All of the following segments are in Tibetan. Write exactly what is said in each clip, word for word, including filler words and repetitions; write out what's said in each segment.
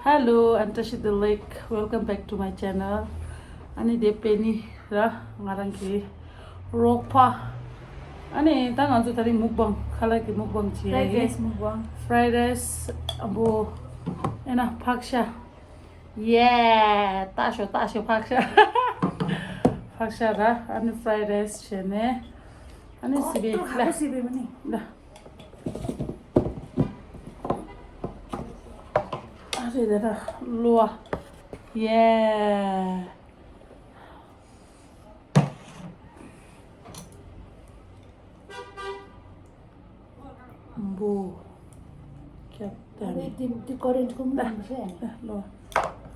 Hello, I'm Tashi Dilik. Welcome back to my channel. ཨ་ནི་དེ་པེ་ནི་ར་ང་རང་གི་རོགས་པ། ཨ་ནི་ད་ང་ཚོ་ད་རིང་མུག་བང་ཁ་ལག་གི་མུག་བང་བྱེད་ཡ་ཡིན། Fried rice མུག་བང་། Fried rice ཨ་འབོ། ཨེ་ན་ཕག་ཤ། ཡེ། ལྟ་ཤོག་ལྟ་ཤོག་ཕག་ཤ། ཕག་ཤ་ར་ཨ་ནི་fried rice བྱས་ནས། ཨ་ནི་སི་བེ་ལ། སི་བེ་མ་ནི། ལ། ཨ་རེ་རེ་ར་ལོ་ཨ། ཡེ། འབུ། ཁྱབ་ཨ་རེ་སྟེ། དེ་དེ་ཀོ་རེན་ཁུམ་ན་མི་ཤེས་ཨ་ནི། ལ་ལོ།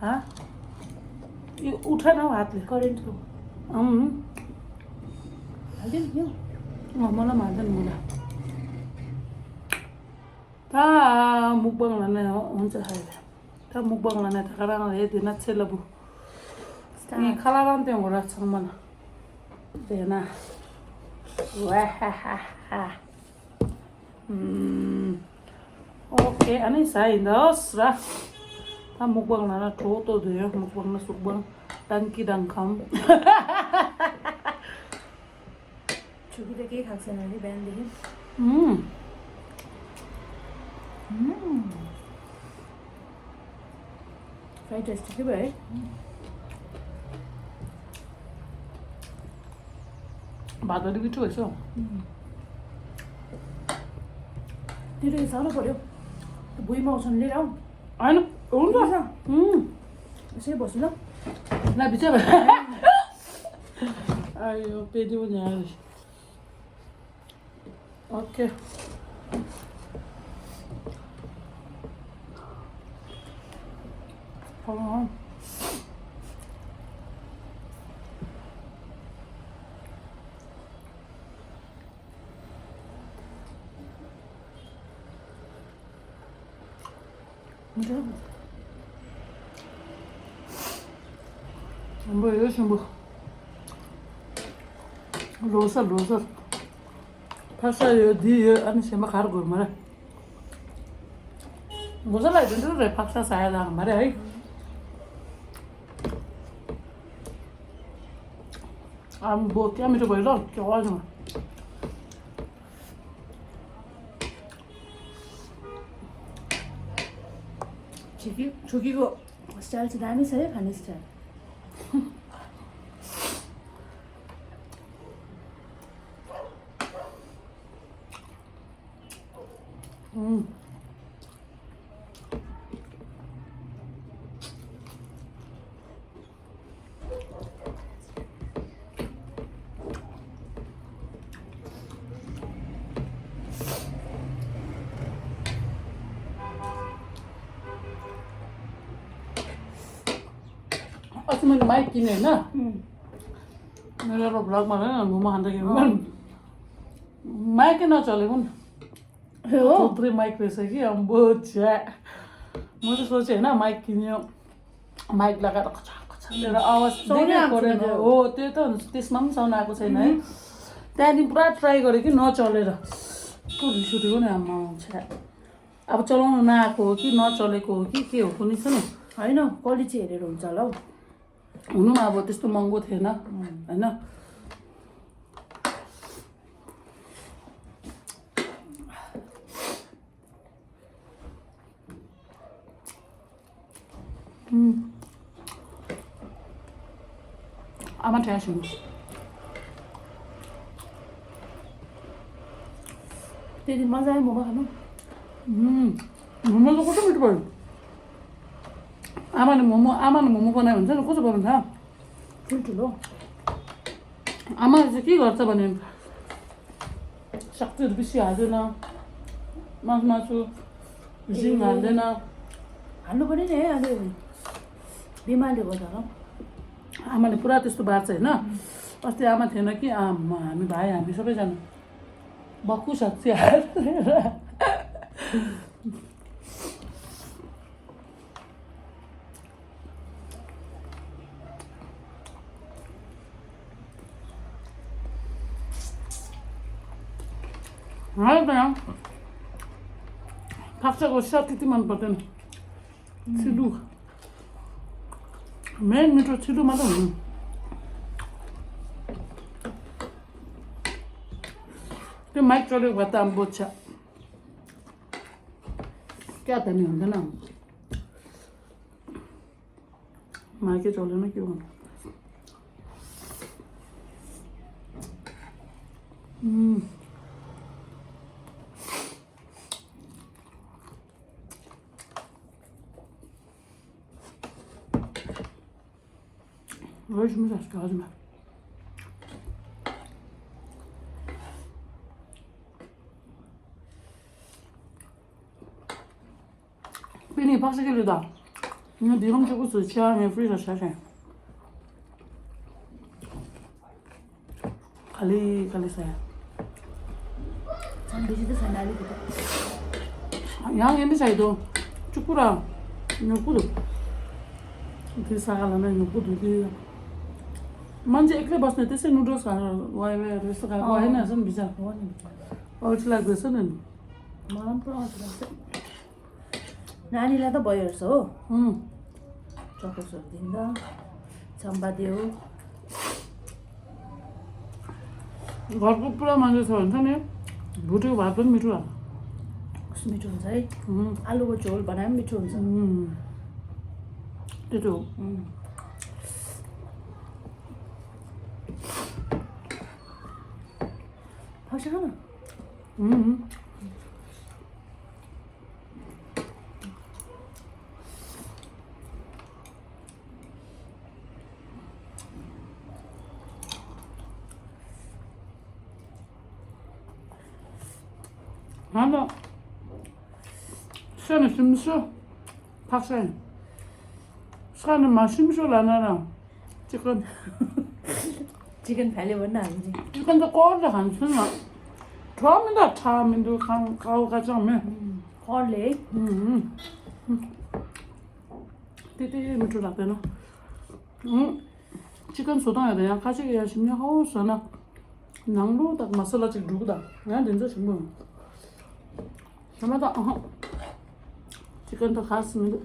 ཧ། ཨི་ཨུ་ཁྲ་ན་བ་ཏི། ཀོ་རེན་ཁུམ། ཨམ། ཨ་ལེ་ཡོ། ང་མ་ལ་མ་དན་མུ་ལ། ད་མུག་བང་ལ་ནས་འོང་ཚེ་ཧ་ཡ། ད་མུག་བང་ལ་ནས་ད་ག་རང་ལ་ཡེ་དེ་ན་ཚེ་ལ་བུ། ངས་ཁ་ལག་རང་སྟོན་དགོས་ར་ཚང་མ་ལ། དེ་ན། ཝ་ཧ་ཧ་ཧ། ཨུམ། ཨོ་ཁེ་ཨ་ནི་ཟ་ཡིན་ད་ཟ། ད་མུག་བང་ལ་ན་གྲོགས་ཏོ་དེ་ཡོད། མུག་བང་ལ་སུག་བང་། ཏང་ཀི་ཏང་ཁམ། ཆུ་གི་དེ་གའི་ཁག་ཟེར་ན་རི་བན་དེ། ཨུམ། ཨུམ། Fried rice ཅིག་བྱེད་པས། བ་དོ་རི་བི་ཁྲུ་བས་སོ། དེ་རེད་ཟ་རོ་བོ་རེད། བུའི་མོ་སོན་ལེ་རང་། ཨ་ནི་འོང་ད། ཨུམ། ཤེས་བོ་སུ་ལ། ལ་བི་ཅ་བ། ཨ་ཡོ་པེ་ཏི་བ་ཉ་རེ། ཨོ་ཁེ། ཨོ། ཞིམ་པོ་ཡོད་ཞིམ་པོ། ལོ་སར་ལོ་སར། ཕག་ཤ་ཡོད་འདི་ཡོད་ཨ་ནི་གཞན་པ་གར་དགོས་མ་རེད། ལོ་སར་ལ་ཡོད་འདི་རེད། ཕག་ཤ་ཟ་ཡ་ལ་མ་རེད་ཨི། ཨམ་བོ་ཀྱ་མི་ཐུབ་པའི་ལོ་ཀྱ་བ་ཞིམ། ཆུ་ཀི་ཆུ་ཀི་གོ། Style ཆེ་ད་ནི་ཟེར་ག་ནི་style། ཨུམ། ཨ་ཙི་མ་ནི་མའི་ཀི་ནས་ན། ཨུམ། ང་ར་རོ་བླག་མ་ར་ངོ་མ་ཧན་ད་གི་མ། མའི་ཀི་ན་ཅོ་ལེ་གུན། ཧེ་ཨོ། ཐོབ་ཏྲི་མའི་ཀི་རེ་ས་གི་ཨམ་བོ་ཆེ། མོ་ཏི་སོ་ཆེ་ན་མའི་ཀི་ཉོ། མའི་ཀི་ལ་ཀ་ཏོ་ཁ་ཆ་ཁ་ཆ་ལེ་ར་ཨ་བ་སོ་ནི་ཨ་ཁོ་རེ་ནོ། ཨོ་ཏེ་ཏོ་ཏེ་སི་མམ་སོ་ན་ཁོ་ཆེ་ན། ཏེ་ནི་པུ་ར་ཏྲའི་གོ་རེ་གི་ནོ་ཅོ་ལེ་ར། ཏུ་རི་ཤུ་རི་གོ་ནི་ཨ་མ་ཆེ། ཨ་བ་ཅོ་ལོང་ན་ཁོ་གི་ནོ་ཅོ་ལེ་ཁོ་གི་ཁེ་ཨོ་ཁོ་ནི་སོ་ནི། ཨ་ཡིན་ནོ་ཀོ་ལི་ཅེ་རེ་རོ་ཅ་ལོ། ཨུ་ནུ་མ་བོ་ཏིས་ཏུ་མང་པོ་ཐེ་ན། ཨ་ན། ཨུམ། ཨ་མ་བྲལ་བྱུང་། དེ་དེ་མ་ཟ་ཡ་མོ་མ་ཧ་ན། ཨུམ། མོ་མོ་ལ་ཁོ་ཚོ་མི་འགྲོ་བ་ཡིན། ཨ་མ་ནི་མོ་མོ་ཨ་མ་ནི་མོ་མོ་པ་ན་ཡོང་ཚེ་ཁོ་ཚོ་པ་མི་ཐང་། ཁྱོད་འགྲོ་ལོ། ཨ་མ་ཟེར་གྱི་གར་ཚ་བ་ནི། ཤག་ཚོད་རི་བི་ཤི་ཡ་ཟེར་ན། མ་སུ་མ་སུ། རི་ཤི་ང་ཟེར་ན། ཨ་ནུ་པ་ནི་ནས་ཨ་ནི། བི་མ་ལི་བ་ད་ལོ། ཨ་མ་ནི་པུ་ར་ཏིས་ཏུ་བར་ཚེ་ན། ཨ་སྟེ་ཨ་མ་དེ་ན་ཀི་ཨ་མ་མི་བ་ཡ་མི་ཤོ་པེ་ཅན། བ་ཀུ་ཤག་ཚེ་ཡ་ཟེར། ང་ཡང་ད་ཡང་། ཕག་ཤ་གོ་ཤ་ཏི་ཏི་མན་པ་དེ་ནི། ཚི་ལུ། མེད་མི་འགྲོ་ཚི་ལུ་མ་དང་། དེ་མ་ཅོ་ལེ་བ་དམ་པོ་ཆ། སྐྱ་དམ་ཡོང་དེ་ན། མ་སྐྱེ་ཅོག་ལེ་ན་སྐྱེ་བ་ན། ཨུམ། རོལ་ཞིམ་ཟ་སྐྱ་ཟིན་མ། པི་ནི་ཕག་ཤ་གི་ལུས་དང་། ངས་འདི་རུམ་གཅིག་པུ་ཚོ་ཆེ་བ་ངས་ཕི་རི་ཇར་བཞག་ཤེས། ག་ལེ་ག་ལེ་ཟ་ཡ། ཚང་འདི་ཅི་འདི་ཟ་ན་ལི་གི་ད། ཡང་ངས་འདི་ཟ་ཡི་དོ། གཅིག་པུ་ར། ཉོ་གུ་དུ། འདི་ཟ་ག་ལ་ན་ཉོ་གུ་དུ་འདི། མན་ཇེ་ཨེག་ལེ་བས་ནས་དེ་སེ་ནུ་ཌལ་ཟ་ན་ཝའི་ཝའི་རེ་ས་ག་ཝའི་ན་སན་བི་ཇ། ཝའི་ན་བི་ཇ། ཨོ་ཅི་ལ་གི་སན་ནན། མ་རམ་པ་ཨོ་ཅི་ལ་སན། ན་ནི་ལ་ད་བོ་ཡོད་སོ། ཨུམ། ཅོ་ཀོ་སོ་དིན་ད། ཚམ་པ་དེའོ། གར་ཀུ་པུ་ར་མ་འདྲ་སོ་ད་ནི། བུ་ཏྲི་བར་པན་མི་ཏྲུ་ཨ། སུ་མི་ཏྲུ་ཛའི། ཨུམ། ཨ་ལུ་བོ་ཅོལ་བ་ན་མི་ཏྲུ་ཛ། ཨུམ། དེ་ཏྲུ། ཨུམ། ཕག་ཤ་ཧ་ན། ཨུམ། ང་ལ་ཤ་ནི་ཞིམ་ཤོས་ཕག་ཤ་ཡིན། ཤ་ནི་མ་ཞིམ་ཤོས་ལ་ན་ར་ཅི་ཀན། ཅི་ཀན་ཕལ་ལེ་བ་ན་ཡིན་ཅི། ཅི་ཀན་ད་ཀོར་ལ་གང་ཚུན་ལ། གྲོགས་མི་འདུག་ཁྲག་མི་འདུག་ཁང་ཁའོ་ཁ་ཅང་མེད། ཀོར་ལེ། ཨུམ་ཨུམ། ཏེ་ཏེ་མི་ཁྲོ་ལག་པས་ན། ཨུམ། ཅི་ཀན་བཟོ་སྟངས་ཡ་དང་ཡང་ཁ་ཅིག་ཡ་ཞིམ་ཉམས་ཧ་གོ་བཟོས་ན། ནང་ལོགས་དང་མ་ས་ལ་ཅིག་འགྲུབ་དང་ཡང་དེ་ཚོ་ཞིམ་པོ། ཞེ་མ་དང་ཨ་ཧ། ཅི་ཀན་དང་ཁ་སི་མི་འདུག་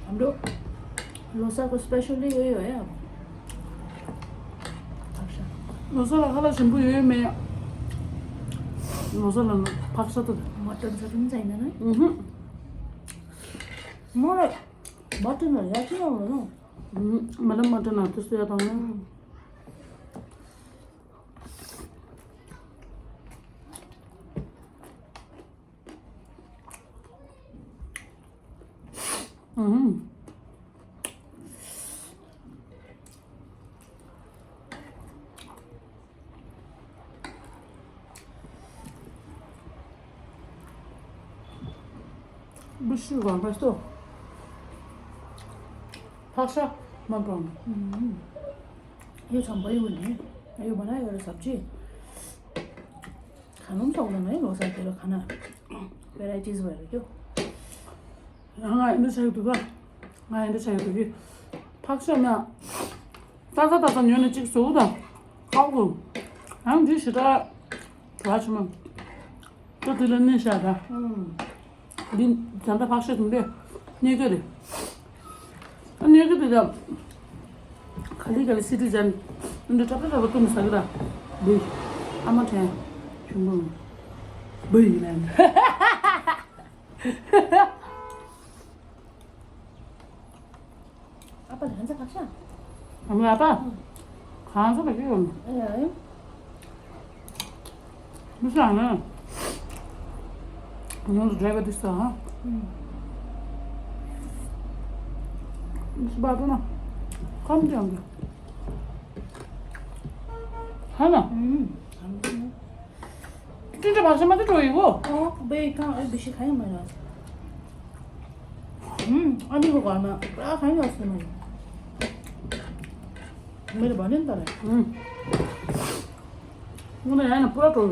ཨ་མྲོ། ལོ་གསར་གོ་སི་པེ་ཤལ་ལི་ཡོད་ཡོད་ཡ། ཕག་ཤ། ལོ་གསར་ལ་ཁ་ལག་ཞིམ་པོ་ཡོད་མེད་ཡ། ལོ་གསར་ལ་ཕག་ཤ་ཏོ། མ་ཏོན་ས་ཏོན་ས་ཡིན་ན་ན། ཨུ་ཧུ། མོ་རེ། མ་ཏོན་ན་ཡ་ཅི་ཡོང་ལོ་ནོ། ཨུ་ཧུ། མ་ལ་མ་ཏོན་ན་ཏོ་སུ་ཡ་དང་ན། ཨུ། ཨུམ། བུ་ཤི་བ་མ་སོ། ཕག་ཤ་མ་པང་། ཨུམ། ཡོད་ཚང་པ་ཡོད་ནི། ཡོད་པ་ན་ཡོད་རེད་ཟབ་ཅི། ག་ནོམ་སོགས་ལ་ནི་ལོ་སར་དེ་ལ་ག་ན་ཝེ་རའི་ཊིས་བ་རེད་ཀྱོ། ང་ང་འདི་ཆ་ཡོད་དུ་ག་ང་འདི་ཆ་ཡོད་དུ་གི་ཕག་ཤ་ན་ཏ་ཏ་ཏ་ཏ་ཉོ་ནས་གཅིག་བཟོ་དང་ཧའོ་གོ་ཡང་འདི་ཞེ་དྲག་བྲོ་བ་ཆེ་མ་ཏོ་དེ་ལ་གནས་ཤ་ད། འདི་ད་ལྟ་ཕག་ཤ་དུང་པས་རྙེད་གི་རེད། ཨ་རྙེད་གི་རེད་ད། ག་ལི་ག་ལི་སི་ཏི་ཇན། འདི་ཏྲ་ཏྲ་ཏྲ་བ་ཏུ་མི་ཟ་གི་ར། བུ། ཨ་མ་ཁན། ཆུང་བུ། བུ་ཡིན་ན། ཨ་ཕ་ལ་ཧན་ཚ་ཁ་ཤ། ཨ་མ་ཨ་ཕ། གང་ཚ་ལ་ཤི་ཡོང་། ཨ་ཡ་ཡ། མི་ཤ་ན། ཡོང་དུ་འབྲས་བུ་དེ་ས་ཧ། མི་ཤ་བ་དུ་ན། ཁམ་ཅང་གི། ཧ་ན། ཏི་ཏི་བ་ཤ་མ་ཏི་ཏོ་ཡི་གོ། ཨོ་བེ་ཀང་ཨེ་བི་ཤི་ཁ་ཡ་མ་ན། ཨུམ། ཨ་ནི་གོ་ག་ན་པྲ་ཁ་ཡ་སི་མ་ཡ། མེ་ར་བ་ནན་ད་ར། ཨུམ། ང་ཡང་ན་པུ་ར་ཏོ།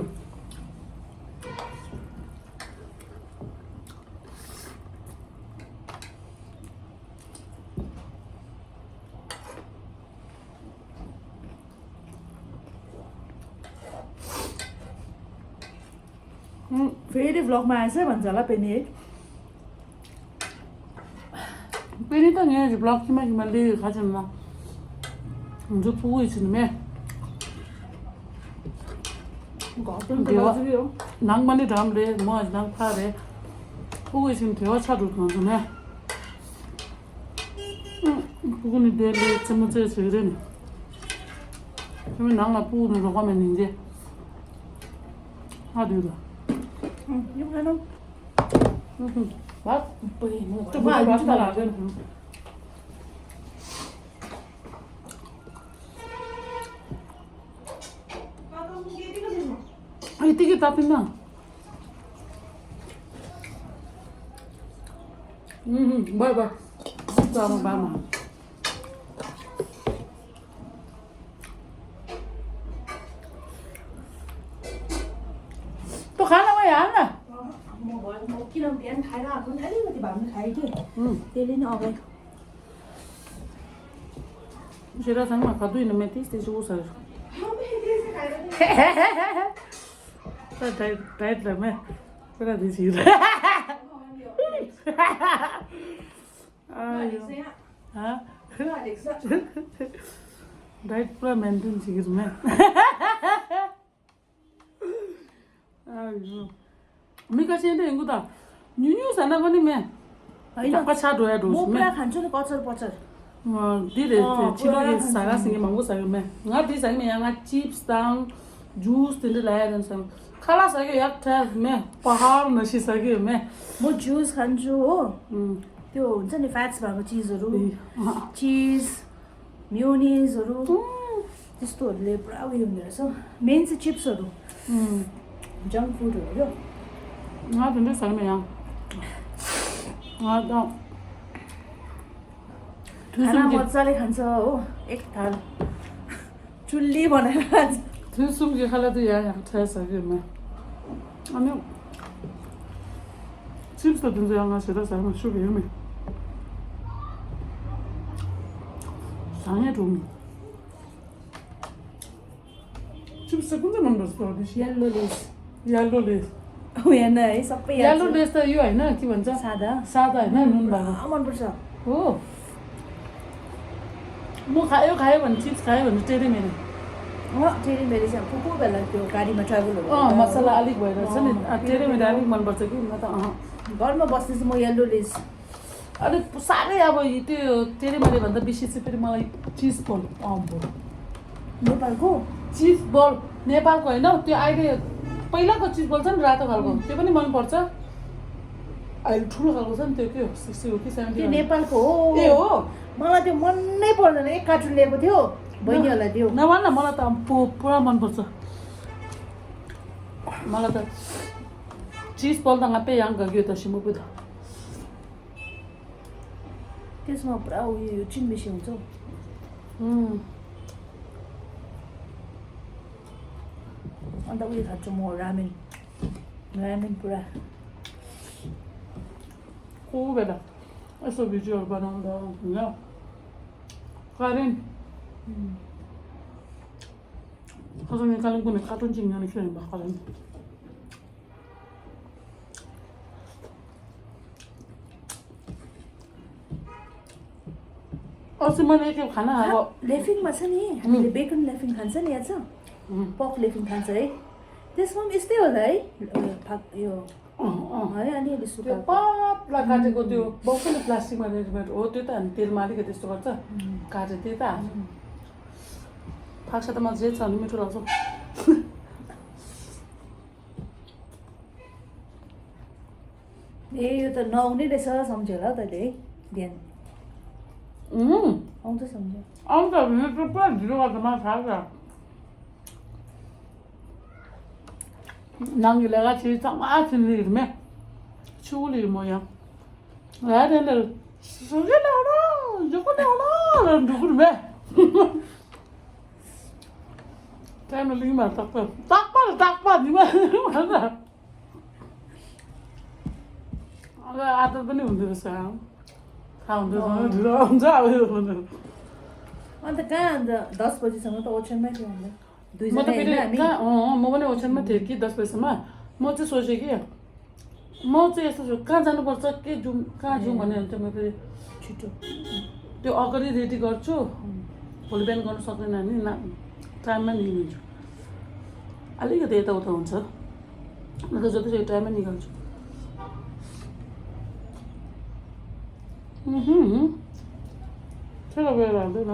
ཕེ་རི་ཝི་ལོག་མ་ཨེ་སེ་བན་ཛ་ལ་པེ་ནེ། པེ་ནེ་ད་ངས་ཀྱི་ཝི་ལོག་ཁྱི་མ་ཁྱི་མ་ལི་ཁ་ཅན་ན། འདི་ཕུ་གུ་ཡི་ཆུ་ནི་མེ། གོ་ཏོན་དེ་བ་ནང་མ་ནི་འགྲམ་རེད་མོ་ནང་ཕ་རེད། ཕུ་གུ་ཡི་ཆུ་ནི་དེ་བ་ཆ་འགྲོ་གང་སོང་ནས། སྤུ་གུ་ནི་དེ་ལས་རྩེད་མོ་རྩེ་ཟེར་གི་རེད་ནི། ཁྱོད་མི་ནང་ལ་སྤུ་གུ་ནི་རོགས་པ་མེད་ནི་འདི། ཨ་དུས་ལ། ཡོང་ཧ་ནམ། བ། སྤུ་གུ་ནི་ལ་རེད། ཨ་ཏི་ཀི་ཏ་ཏི་ན། ཨུམ་ཧུམ། བའི་བའི། ཙ་མ་བའི་མ། ཏོ་ག་ལ་བ་ཡ་ལ། ཨུམ། དེ་ལས་ནི་ཨོ་བའི། ཞེ་དྲག་ཚང་མ་ག་དུས་ཡིན་ན་མེད་དེ་དེ་ཞུ་ས་རེད། ད་ཌའེ་ཌའེ་ལ་མེད། ཁོ་ར་དེ་ཞིག་རེད། ཨ་ཡོ། ཧ། ཌའེ་པུ་ར་མེན་ཏེན་བྱེད་ཀྱི་རེད་མེད། ཨ་ཡོ། མི་ཁ་ཤས་འདི་ཡིན་གོ་ད། ཉུང་ཉུང་ཟ་ན་གོ་ནི་མེད། ཨ་ཡིན་ན། རྒྱགས་པ་ཆགས་འགྲོ་ཡ་འགྲོ་མོ་ཞིག་མེད། པུ་ར་གང་བྱུང་ནི་ཀོ་ཚར་པོ་ཚར། ང་འདི་རེད་ཨ་དེ་ཕྱི་ལོགས་ཀྱི་ཟ་ཁང་ཟིན་གྱི་མང་པོ་ཟ་གི་མེད། ང་འདི་ཟ་གི་མེད་ཡང་ང་ཅིབ་སི་དང་ཇུས་དེ་འདྲ་ལ་ཡ་རན་ཟ་གི་མེད། ཁ་ལག་ཟ་གི་ཡག་ཐལ་མེད། པ་ཧར་ན་ཤི་ཟ་གི་མེད། མོ་ཇུས་གང་བྱུང་། ཨུམ། དེ་འོ་ཙི་ནི་ཕེ་ཊི་སི་བ་གི་ཅིས་རུ། ཨ། ཅིས། མེ་ཡོ་ནེ་ཛི་རུ། ཨུམ། དེ་སྟོར་ལས་པྲ་བི་ཡོང་ནས་སོ། མེན་ཙི་ཅིབ་སི་རུ། ཨུམ། ཇང་ཕུ་རུ་ཡོ། ང་དེ་འདྲ་ཟ་གི་མེད་ཡང་། ང་དང་། དུས་ཨ་ན་གསུམ་གྱི་མོ་ཙ་ལེ་ཁན་ཚོ་ཨོ་ཨེག་ཐལ། ཅུ་ལི་བ་ན་ཁན་ཚོ། དུས་གསུམ་གྱི་ཁ་ལག་དེ་ཡང་ཡང་ཁྲལ་ཟ་གི་ཡོད་མེད། ཨ་ནི། ཅིབ་སི་དང་དེ་ཚོ་ཡང་ང་ཞེ་དྲག་ཟ་མ་ཤུགས་ཡོད་མེད། ཟ་ངེས་འགྲོ་མི། ཅིབ་སི་ཀུན་ཏུ་མང་པོ་སྟོར་དུ་ཤི། ཡེ་ལོ་ལེས། ཡེ་ལོ་ལེས། ཨོ་ཡ་ན་ཨེ་སོག་པ་ཡ་ཡེ་ལོ་ལེས་ད་ཡོ་ཨེ་ན་ཁི་བན་ཙ། ས་ད། ས་ད་ཨེ་ན་ནུན་པ། ཨ་མང་པོ་ས། ཨོ། མོ་ཁ་ཡོ་ཁ་ཡོ་བན་ཅིབ་སི་ཁ་ཡོ་བན་ཏྲེ་རེ་མེ་རེ། ཨོ་ཏྲེ་རེ་མེ་རེ་ཤ་ཁུ་ཁུ་བེ་ལ་ཏེ་ཀ་རི་མ་ཏྲ་བུ་ལོ། ཨ་མ་ས་ལ་ཨ་ལིག་བེ་ར་ས་ནི་ཨ་ཏྲེ་རེ་མེ་རེ་ཨ་ལིག་མང་པོ་ཙ་ཁི་ན་ད་ཨ། གར་མ་བ་སི་མོ་ཡེ་ལོ་ལེས། ཨ་རེ་ས་རེ་ཡ་བ་ཡི་ཏེ་ཏེ་རེ་མ་རེ་བ་འདི་བི་ཤི་སི་པི་རི་མ་ལ་ཅིས་པོལ་ཨོམ་བོ། ནེ་པཱལ་གོ། ཅིས་པོལ་ནེ་པཱལ་གོ་ཡིན་ནོ་ཏེ་ཨ་རེ་པེ་ལ་གོ་ཅིས་པོལ་ཙམ་ར་ཏོ་གར་གོ་ཏེ་པ་ནི་མན་པར་ཙ། ཨ་ཡུ་ཁྲུལ་གར་གོ་ཙམ་ཏེ་ཀེ་སིག་སི་ཨོ་ཁི་སེ་ཝེན་ཏི། ཏེ་ནེ་པཱལ་གོ། ཨེ་ཨོ། མ་ལ་ཏེ་མོ་ནེ་པཱལ་ནེ་ཀ་ཁྲུལ་ལེ་གོ་ཏེ་ཨོ། བ་ཉ་ལ་ཏེ་ཨོ། ན་བ་ན་མ་ལ་ཏམ་པོ་པུ་ར་མན་པར་ཙ། མ་ལ་ཏ། ཅིས་པོལ་ད་ང་པེ་ཡང་ག་གྱོད་ད་ཤི་མོ་པུ་ད། དེ་སོང་པྲ་འུ་ཡུ་ཡུ་ཅིན་མི་ཤེས་ཚོ། ཨུམ། ཨ་ད་འུ་ཡུ་ཐ་ཅོ་མོ་ར་མེན། ར་མེན་པུ་ར། ཁོ་བེ་ད། ཨ་སོ་བི་ཇུ་ཨལ་པ་ནང་ད་ཡ། ཀ་རེན། ཨུམ། ཁ་སང་ངས་ཀ་ལིང་པོང་ནས་ཁ་ཏོན་གཅིག་ཉོས་ནས་ཁྱེར་ཡོང་པ་ཁ་ལིང་པོང་། ཨོ་སི་མ་ནས་ཁྱེར་ག་ན་ཧ་གོ། ལེ་ཕིང་མ་ས་ནི། ཨུམ། ལེ་བེ་ཀོན་ལེ་ཕིང་ཁན་ས་ནི་ཡ་ཚ། ཨུམ། པོག་ལེ་ཕིང་ཁན་ས་ཨེ། དེ་སོམ་ཨིས་ཏེ་ཝ་ལ་ཨེ། ཕག་ཡོ། ཨོ་ཨོ། ཨ་ཡ་ནི་ལི་སུ་དེ་ཀ་པ། པ་ལ་ཀ་ཏེ་གོ་དེ་བོ་ཀོ་ནི་པ་ལ་སི་ཊིག་མ་རེད་མེད་འོ་དེ་ད་ནི་དེ་མ་རེད་ག་དེ་སུ་ཀ་ཙ། ཀ་ཏེ་དེ་ད། ཕག་ཤ་ད་མ་རྗེས་ཚ་ནི་མི་ཁྲོ་ལ་སོ། ཨེ་ཡོད་ད་ནོག་ནི་དེ་ས་སམ་ཇེ་ལ་ད་དེ་རྒན། ཨུམ། ཨང་ད་སམ་ཇེ། ཨང་ད་མི་ཁྲོ་པ་འཇི་རོ་བ་ད་མ་ས་ས། ནང་གི་ལས་ཀ་བྱེད་ཚང་མ་ཕྱིན་ལི་རི་མེ། ཆུ་ལི་རི་མོ་ཡང་། ང་དེ་འདིར་སུ་གི་ལ་ར་འཇོག་གི་ལ་ར་ལ་འགྲོ་གི་རེད་མེད། time limit मा तक पर, तक पर, तक पर, दिमाग मा। अब आदत पनि हुँदो रहेछ। थाहा हुँदो रहेछ, ढिलो हुन्छ, अब यो भन्नु। अन्त कहाँ अन्त दस बजीसम्म त ओछ्यानमै थियो अन्त। म त दुईजना फेरि होइन हामी? कहाँ, अँ, म पनि ओछ्यानमा थिएँ कि दस बजीसम्म। म चाहिँ सोचेँ कि म चाहिँ यस्तो छु, कहाँ जानुपर्छ, के जाउँ, कहाँ जाउँ ए। भन्ने हुन्छ। म फेरि छिटो। त्यो अगाडि रेडी गर्छु। उम्। भोलि बिहान गर्नु सक्दैन नि, ना, टाइममा निस्किन्छु। अलिकति यताउता हुन्छ। म त जतिसक्दो टाइममा निकाल्छु। उहुँ। ठिक हो गयो, राख्दैन।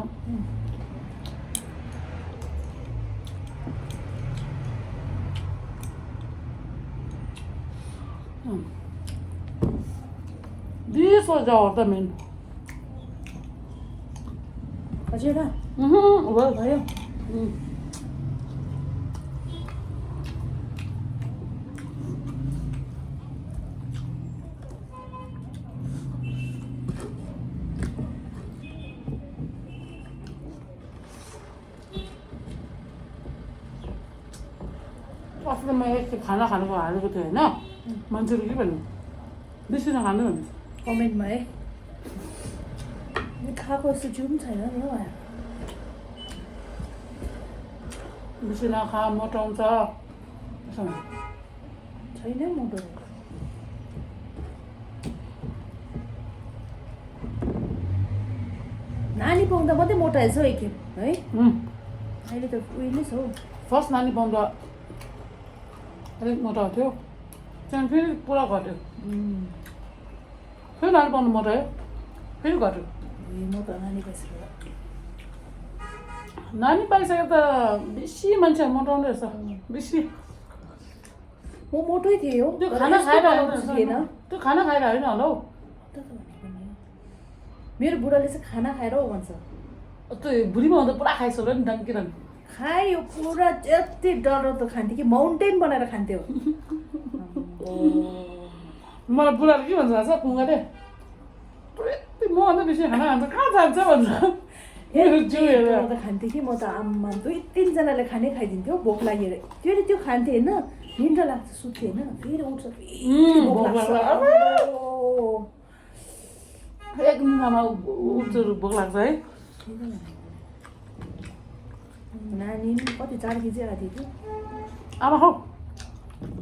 अँ। दिस हो जाओ त मेन। अझै र? उहुँ, हो। भयो? उम्। अस्ति त मैले यस्तो खाना खानुको हालेको थिएँ होइन, मान्छेले के भन्नु, बेसी नखानु भन्नु। कमेन्टमा है। खाएको यस्तो जिउ पनि छैन नि हौ। बेसी नखा, मोटाउँछ। छैन मोटो। नानी पाउँदा मात्रै मोटाएछ हौ एकखेप है। उम्। अहिले त उहिले छ हौ। फर्स्ट नानी पाउँदा अलिक मोटाएको थियो, त्यहाँदेखि फेरि पुरा घट्यो। उम्। फेरि नानी पाउनु मोटायो, फेरि घट्यो। ए, म त नानी पाइसकेर। नानी पाइसकेर त बेसी मान्छे मोटाउँदो रहेछ, अँ। बेसी। म मोटै थिएँ हो, त्यो तर खाना यस्तो खाएर खालको होइन, थिएन। त्यो खाना खाएर होइन होला हौ। त त भनेको नि। मेरो बुढाले चाहिँ खाना खाएर हो भन्छ। त्यो बुढीमा हुँदा पुरा खाइसक्यो नि, डङ्की डङ्की। खायो पुरा, यति डरलाग्दो खान्थ्यो कि माउन्टेन बनाएर खान्थ्यो। आम्बो। मलाई बुढाले के भन्छ थाहा छ, कुङ्गाले? "तँ यति मभन्दा बेसी खाना खान्छ, कहाँ जान्छ?" भन्छ। मेरो जिउ हेरेर। म त खान्थेँ कि म त आम्मा दुई तिनजनाले खाने खाइदिन्थ्यो भोक लागेर। त्यो त्यो खान्थेँ होइन, निन्द्रा लाग्छ, सुत्थेँ होइन, फेरि उठ्छ, फेरि उम्, भोक भोक लाग्छ। लाग्छ। आम्बो। एक मिनटमा उ-, उठ्छ, भोक लाग्छ है। नानी नि कति, चार केजी आएको थियो। आमा हौ,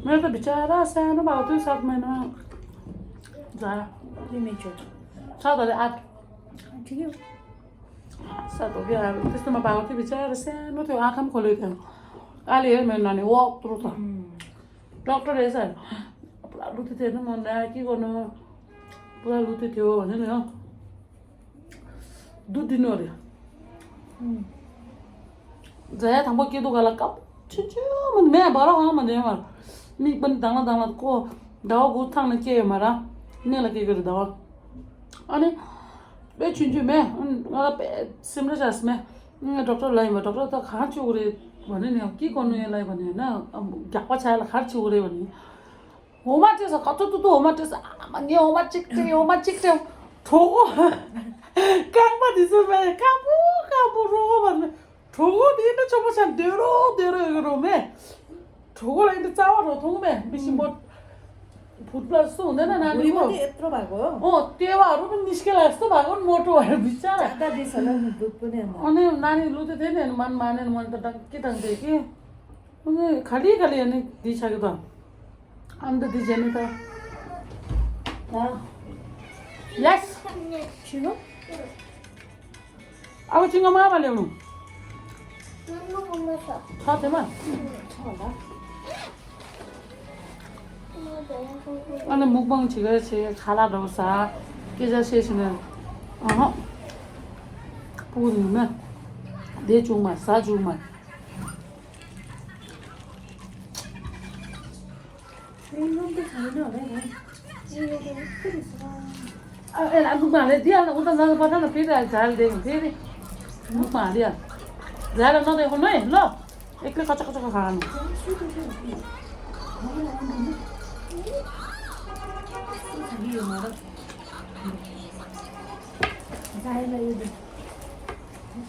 मेरो त बिचरा सानो भएको थियो, सात महिनामा झाडा। प्रिमेच्योर। सात होइन, आठ। ठिकै हो। सात हो क्या, त्यस्तोमा भएको थियो, बिचरा सानो थियो, आँखा पनि खोलेको थियो। अहिले हेर मेरो नानी, वक्त्रु छ। उम्। डक्टर रहेछ। पुरा लुते थियो होइन, म ल्याएर के गर्नु, पुरा लुते थियो भने नि हो। दुध दिनु अरे। उम्। जया थांबो के दुखाला कप छु छु मन म्या भर ह मन म्या। नि पनि दाना दाना को दवा गु थांना के मरा। नेला के गरे दवा। अनि बे छु छु म्या, अनि मला बे सिमरा जास म्या। उम्, डक्टर लाइमा, डक्टर त खाँचो गरे भने नि, अब के गर्नु यसलाई भने होइन, अब घ्याप्पा छाएर खाँचो गरे भने। होमा टेस, कत्रो तुतु होमा टेस, आमा नि होमा चिक्टे, होमा चिक्टे, ठोको। कानमा दिसु बे, काबु, काबु, रोगो भन्नु। ठोको दिनु चोपो छ, डेरो, डेरो, एगो रोमे। ठोको लागि त चावा रो थोङमे, बेसी म फुट्ला जस्तो हुँदैन नानीको। भुँडी मात्रै यत्रो भएको हो। अँ, टेवाहरू पनि निस्केला जस्तो भएको नि, मोटो भएर बिचरा। जाँदा दिस होला नि, दुध पनि आमा। अनि नानी लुते थियो नि, मन मानेन, मन त टङ्की टङ्की के। अनि खाली खाली अनि दिइसक्यो त। अनि त दिइहाल्ने त। अँ। यस। छिटो। अब चिङ्गो मामा ल्याउनु। छ, त्यहीमा? छ होला। अनि मुकबाङ छिगै छे, खाला डोसा, के जा से छिने। अह। पुग्नु न। दे चुमा, सा चुमा। ए, नुन त छैन होला है। ए, ल, मुखमा हालेर दिइहाल्नु, उता जानु पर्दैन, फेरि आएर झाल दिएको फेरि मुखमा हालिहाल। झाल नदिएको नै ल, एक्लै कच्चा कच्चा खानु।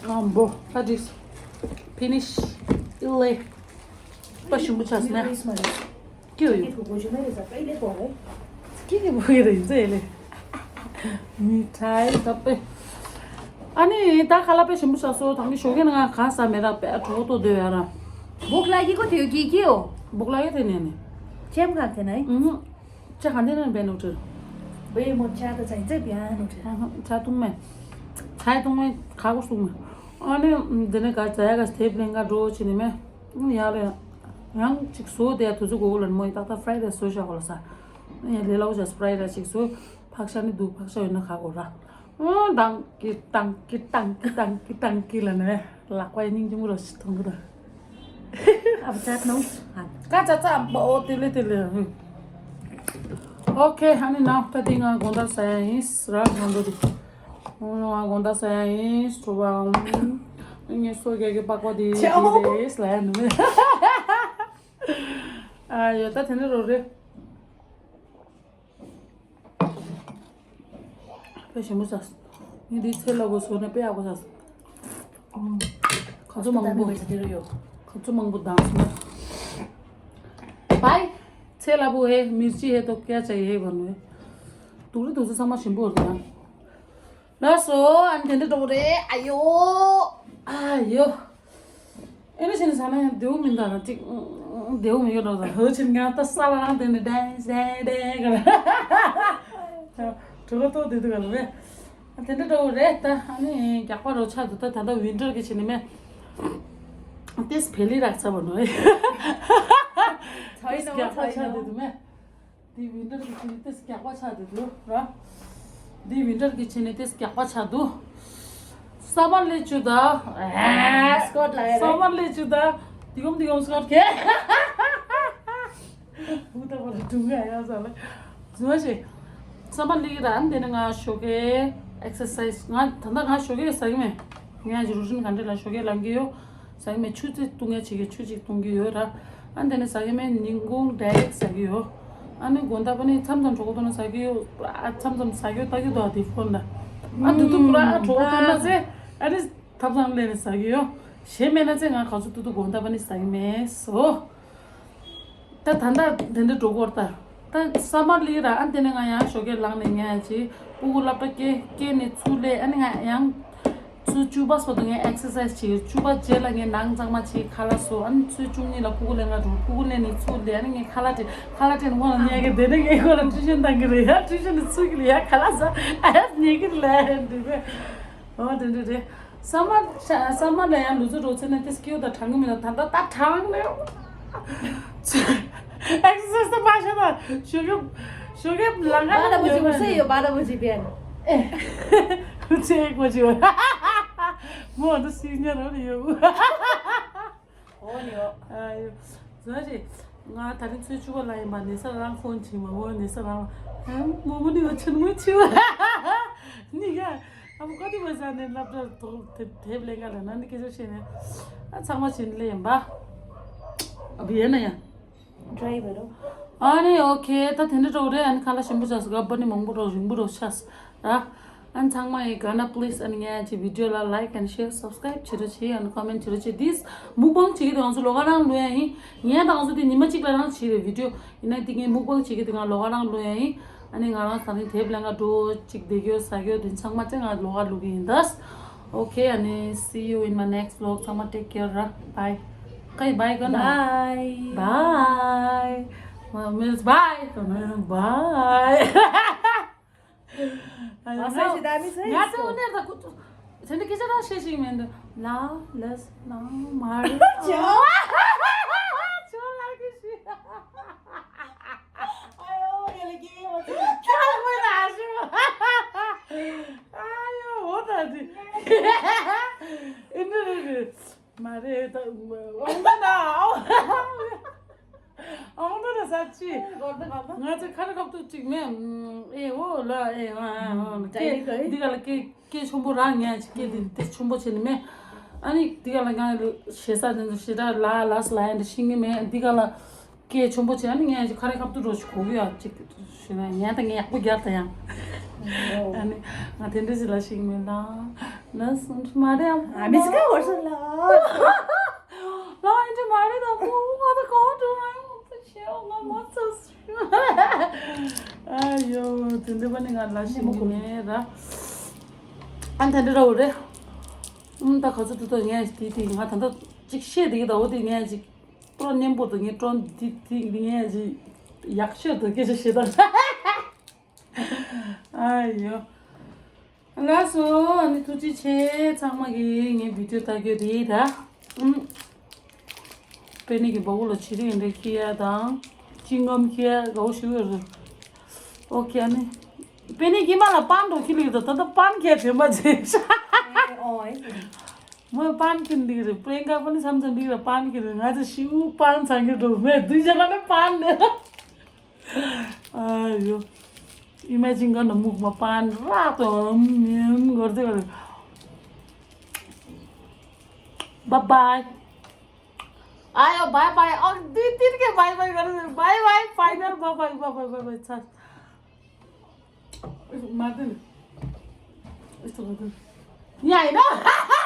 अम्बो, that is finish। ལེ། པ་ཞིམ་པོ་ཆགས་སོང་ན། ཀི་ཡོ་ཡོ། ཀི་ཀི་བོ་ཡོ་རེད་ཟེར་ལེ། མི་ཐའི་ད་པེ། ཨ་ནི་ད་ཁ་ལག་པེ་ཞིམ་པོ་ཆགས་སོང་། ད་གི་ཞོགས་ཀས་ནང་གང་ཟ་མེད་ར། པེ་གྲོགས་ཏོ་སྡོད་ཡ་ར། སྦུག་ལ་ཡི་གོ་དེ་ཡོ་ཀི་ཀི་ཡོ། སྦུག་ལ་ཡི་དེ་ནས་ནི། ཅེམ་ཁ་དེ་ནས། ཨུམ། ཅ་གང་དེ་ནས་བེ་ནོ་ཏྲི། བེ་མོ་ཅ་ད་ཚ་ཚ་བེ་ནོ་ཏྲི། ཨ་ཧ། ཅ་ཐུང་མེ། ཅ་ཐུང་མེ་ཁ་གོ་སུང་མེ། ཨ་ནི་དེ་ནས་ག་ཟ་ཡ་ག་སྟེབ་ལེན་ག་འགྲོ་ཅི་ནི་མེ། ཡ་ལེ། ཡང་ཅིག་བཟོ་དེ་ཡ་དུས་ཚོད་གོ་གོ་ལ་ནི་མོ་ཡི་ཏག་ཏག་ཕ་རའི་ཌེ་བཟོ་བཞག་གོ་ལ་ས། ཡ་ལེ་ལའོ་ཅ་ཕ་རའི་ཌེ་ཅིག་བཟོ། ཕག་ཤ་ནི་འདུག་ཕག་ཤ་ཡོད་ན་ཁ་གོ་ར། ཨོ་ཏང་ཀི་ཏང་ཀི་ཏང་ཀི་ཏང་ཀི་ཏང་ཀི་ལ་ནི་མེ། ལག་པ་ཡི་སྙིང་རྗེ་མོ་རོ་ཞིག་ཐོང་གི་ར། ཨ་བ་ཅག་ནོ། ཀ་ཅ་ཙ་འོ་དེ་ལེ་དེ་ལེ། ཨོ་ཁེ། ཨ་ནི་ནའོ་ད་དེ་ང་དགོང་དག་ཟ་ཡ་ཡིན་ར། ང་འགྲོ་དེ། ང་དགོང་དག་ཟ་ཡ་ཡིན་སྤྲོ་བའམ། ངས་སོ་རྒྱག་གི་པགས་པ་དེ་ཆེའོ། དེ་རེད་ལ་ཡ་ནི་མེ། ཨ་ཡོད་ད་དེ་འདྲ་རོ་རེད། དཔེ་ཞིམ་པོ་ཟ། ངས་འདི་ཚེ་ལ་གོ་སོ་ནས་དཔེ་ཡག་པོ་ཟ། ཁ་ཚོ་མང་པོ། ཁ་ཚོ་མང་པོ་དང་སོང་། भाई, ཚེ་ལ་བུ་है, मिर्ची है तो क्या चाहिए है भन्नु है। དུག་རི་དུག་རི་ཚང་མ་ཞིམ་པོ་རེད་ཡང་། ལགས་སོ། ཨ་ནི་དེ་འདྲ་འགྲོ་གི་རེད། ཨ་ཡོ། ཨ་ཡོ། ཨེ་ནི་ཕྱིན་ཟ་ན་ཡང་བདེ་བོ་མིན་ད་ར་ཅིག་བདེ་བོ་མི་ཡོད་འགྲོ་ད། ཧོ་ཕྱིན་ང་ད་ས་ལ་རང་དེ་ནི་ཌན་སི་ཌན་སི་ཌན་ག་ལ། གྲོད་ཁོག་ལྟོགས་བསྡད་འདུག་ག་ལ་བས། དེ་འདྲ་འགྲོ་གི་རེད་ད། ཨ་ནི་རྒྱགས་པ་རོ་ཆགས་འདུག་ད་ད་ལྟ་ཝིན་ཊར་གི་ཕྱིན་ནི་མེ། ཏེས་བེ་ལི་རག་ཚ་བ་ནོ། ཚའི་ནོ་རྒྱགས་པ་ཚའི་ཆགས་ནོ། འདུག་མེ། འདི་ཝིན་ཊར་གྱི་ཆེད་ནས་ཏེས་རྒྱགས་པ་ཆགས་འདུག་ར། འདི་ཝིན་ཊར་གྱི་ཆེད་ནས་ཏེས་རྒྱགས་པ་ཆགས་འདུག་སམ་མར་ལས་བཅུ་ད། སྐོར་ལ་ཡ་རེད། སམ་མར་ལས་བཅུ་ད། འདི་གོམ་འདི་གོམ་སྐོར་གེ། འུ་ད་བར་དུ་ང་ཡ་ཟ་ལ། ཟུ་བ་ཞེ། སམ་མར་ལས་ཀྱི་ད་འདི་ནི་ང་ཞོགས་ཀས་ཨེག་སར་སའི་ཛི། ང་ད་ལྟ་ང་ཞོགས་ཀས་ཟ་གི་མེད། ངའི་རུ་ཊིན་ག་འདྲ་ལ་ཞོགས་ཀས་ལངས་ཀྱི་ཡོད། ཟ་གི་མེད། ཆུ་ཚོད་བཏུང་ཡ་བྱེད་ཀྱི་ཆུ་གཅིག་བཏུང་གི་ཡོད་ར། ཨ་འདི་ནི་ཟ་གི་མེད། ཉིན་གུང་ཌའི་རེག་ཟ་གི་ཡོད། ཨ་ནི་དགོང་དག་པ་ནི་མཚམས་མཚམས་གྲོད་ཁོག་ལྟོགས་ན་ཟ་གི་ཡོད། ཨ་མཚམས་མཚམས་ཟ་གི་ཡོད་ལྟ་གི་འདུག་ཨ་དེ་ཕོན་ལ། ཨ་དུ་དུ་པུ་ར་ཨ་གྲོད་ཁོག་ལྟོགས་ན་ཚེ་ཨ་ནི་ཐབ་ཚང་ལས་ནི་ཟ་གི་ཡོད། གཞན་མེད་ན་ཚེ་ང་ག་ཚོད་དུ་དུ་དགོང་དག་པ་ནི་ཟ་གི་མེད་སོ། ད་ད་ལྟ་དེ་འདྲ་འགྲོ་གོ་ར་ད། ད་སམ་མར་ལི་ར། ཨ་དེ་ནས་ང་ཡང་ཞོགས་ཀས་ལངས་ནས་ཉལ་ཡ་བྱེད། སྤུ་གུ་སློབ་གྲྭ་སྐྱེལ་སྐྱེལ་ནས་ཚུར་སླེབས། ཨ་ནི་ང་ཡང་ཚུར་བཅུ་པ་སོ་དུ་ངས་ཨེག་སར་སའི་ཛི་བྱེད། བཅུ་པ་རྗེས་ལ་ངས་ནང་གཙང་མ་བྱེད། ཁ་ལག་བཟོ། ཨ་ནི་ཚུར་བཅུ་གཉིས་ལ་སྤུ་གུ་ལེན་ག་འགྲོ། སྤུ་གུ་ལེན་ནས་ཚུར་སླེབས། ཨ་ནི་ངས་ཁ་ལག་སྤྲད། ཁ་ལག་སྤྲད་ནས་སྔོན་ལ་ཉལ་གི་དེ་ནས་ངས་ཁོ་ལ་ཊི་ཡུ་ཤན་བཏང་གི་རེད་ཡ། ཊི་ཡུ་ཤན་ནས་ཚུར་གི་ལ་ཡ་ཁ་ལག་ཟ། ཨ་ཡ་ཉལ་གི་རེད་ལ་ཡ་འདི་བས། ཨོ་དེ་འདྲ་རེད། སམ་མར་ཆ་སམ་མར་ལ་ཡང་ལུས་རྩལ་འགྲོ་ཚེ་ན་དེ་སྐྱེའུ་དང་གྲང་གི་མི་དང་ད་ལྟ་ད་གྲང་ནས། ཨེག་སར་སའི་ཛི་མ་ཤ་ད་ཞོགས་ཀས་ཞོགས་ཀས་ལང་ཀ་ལ་ཡོད་པ་ཡོད་པ་ཡོད་པ་ཡོད་པ། ཚེ་གོ་ཅི་ཡོད། མོ་འདི་སི་ཉ་རོ་ནི་ཡོད། ཨོ་ནི་ཡོད། ཨ་ཡོད། ཟ་རེད། ང་ད་རིང་ཚོད་བཅུ་པ་ལ་ཡིན་པ་ནི་ས་རང་ཕོན་ཆེ་མ་མོ་ནི་ས་རང་། མོ་མོ་ནི་ཡོད་ཆེན་མོ་ཆེ་བ། ནི་ཡ། ཨ་མོ་ཀ་དི་བ་ཟ་ནས་སློབ་གྲྭ་ཐོག་དེབ་ལེན་ག་ལ་ན་ནི་སྐད་ཆ་བཤད་ནས། ཨ་ཚང་མ་བྱིན་ལེ་ཡིན་པ། ཨ་བི་ཡེ་ན་ཡ། ཌ་རའི་བར་རོ། ཨ་ནི་ཨོ་ཁེ། ད་དེ་འདྲ་འགྲོ་རེད། ཨ་ནི་ཁ་ལག་ཞིམ་པོ་ཆགས་སོ། ག་པ་ནི་མང་པོ་འགྲོ་རིང་པོ་འགྲོ་ཆགས་སོ་ར། ཨ་ནི་ཚང་མ་ཡི་ག་ན་པི་ལི་སི་ཨ་ནི་ངའི་ཅི་བི་ཌི་ཡོ་ལ་ལའིཀ་ཨེན་ཌི་ཤེར་སབ་སི་ཀ་རའིབ་བྱེད་རོགས་བྱེད། ཨ་ནི་ཀོ་མེན་ཊི་བྱེད་རོགས་བྱེད། དིས་མུག་བང་བྱེད་ཀྱི་དེ་ང་ཚོ་ལོ་ག་རང་ལོ་ཡ་ཡིན། ངས་ད་ང་ཚོ་དེ་ཉི་མ་གཅིག་ལ་རང་བྱེད་རེད་བི་ཌི་ཡོ། ཡིན་ན་དེ་ངས་མུག་བང་བྱེད་ཀྱི་དེ་ང་ལོ་ག་རང་ལོ་ཡ་ཡིན། ཨ་ནི་ང་རང་ས་ནི་དེབ་ལེན་ག་འགྲོ་གཅིག་བསྡད་རྒྱུ་ཟ་རྒྱུ་དེ་ཚང་མ་ཚེ་ང་ལོ་ག་ལུག་གི་ཡིན་ད། Okay, and see you in my next vlog. Sama, take care. Bye. Okay, bye, gonna. Bye. Bye. Means bye. Bye. ང་ཚོ་འོ་ནས་ད་ཁུ་ཚོ་དེ་འདྲ་སྐད་ཆ་རང་བཤད་ཤེས་མེད་འདུག་ལ་ལས་ལ་མ་རེད། ཅོ་ལ་གི་ཤི། ཨ་ཡོ་ཡ་ལ་གི་ཡོ་ཅི་ཁ་མོ་ན་ཤི། ཨ་ཡོ་འོ་ད་དེ་ཨིན་དྲ་རེད། མ་རེད་ད། ཨོང་ད་ན་ཨོང་། ཨོང་ད་ན་ས་ཅི། ང་ཚོ་ཁ་ར་ཁབ་ཏུ་ཅིག་མེད། ཨེ་འོ་ལ་ཨེ་ཨ་ཨ་ཨ་ཀེ་འདི་ག་ལ་ཀེ་ཀེ་ཆུང་པོ་རང་ཉལ་ཅིག་ཀེ་འདི་འདི་ཆུང་པོ་བྱེད་ནི་མེད། ཨ་ནི་འདི་ག་ལ་ང་ཞེ་ས་འདི་ཚོ་ཞེ་དྲག་ལ་ལ་སི་ལ་ཡ་འདི་ཤིང་གི་མེད། འདི་ག་ལ་ཀེ་ཆུང་པོ་བྱེད། ཨ་ནི་ངས་ཅིག་ཁ་ར་ཁབ་ཏུ་འགྲོ་ཞིག་གོ་གི་ཡ་ཅིག་ཞེ་ན་ཉལ་ད་ངས་ཡག་པོ་རྒྱབ་ད་ཡང་། ཨ་ནི་ང་དེ་འདྲ་ཞིག་ལ་ཤིང་མེད་ལ་ལ་སི་མ་རེད་ཨ། ཨ་མི་སི་ཀ་བར་སོང་ལ། ད་ཨེ་འདྲ་མ་རེད་ད། ཁོ་ང་ད་གོ་འགྲོ་ང་ཡོང་ཚེ་ཤེས་ང་མ་ཚོ། ཨ་ཡོ། དེ་འདྲ་པ་ནི་ང་ལ་ཤི་མི་ནས་ར། ཨ་ད་འདྲ་ར་འོ་རེད། ཨུམ། ད་ག་ཚོད་དུ་ད་ངས་དེ་དེ་ང་ད་ད་ཅིག་བཤད་དེ་གི་ད་འོ་དེ་ངས་ཅིག་པྲོ་ནེམ་པོ་དུ་ངས་ཀྲོན་དེ་དེ་ངས་ཅིག་ཡག་ཤོས་དུ་སྐད་ཆ་བཤད་ད། ཨ་ཡོ། ལགས་སོ། ཨ་ནི་ཐུགས་རྗེ་ཆེ། ཚང་མ་གིས་ངའི་བི་ཌིའོ་ལྟ་རྒྱུ་རེད་ད། ཨུམ། པེ་ནེ་གི་སྦ་བོ་ལ་ཆི་རིང་འདྲ་ཁྱི་ཡ་དང་། ཅི་ངམ་ཁྱི་ཡ་གའུ་ཤི་བེ་རུ། ཨོ་ཁེ། ཨ་ནི་པེ་ནེ་གི་མ་ལ་པན་འགྲོ་ཁྱི་ལི་ད་ད་ད་པན་ཁྱི་དྲན་པ་ཅི་ཤ། ཨོ་ཨེ་ཟེར། མོས་པན་ཁྱི་འདི་རེད། པེན་ཀ་པ་ནི་བསམ་ཚན་འདི་རེད། པན་ཁྱི་རེད། ང་ཚོ་ཤི་བུ་པན་ཚང་གི་འགྲོ་མེད་དུས་ཆ་ལ་ནི་པན་ནི། ཨ་ཡོ། Imagine gonna move my pan right on him. Go there. Bye bye. Ayo, bye bye. Oh, did did get bye bye. Bye bye. Final bye bye bye bye bye bye. Sir. Martin. It's okay. Yeah, I know.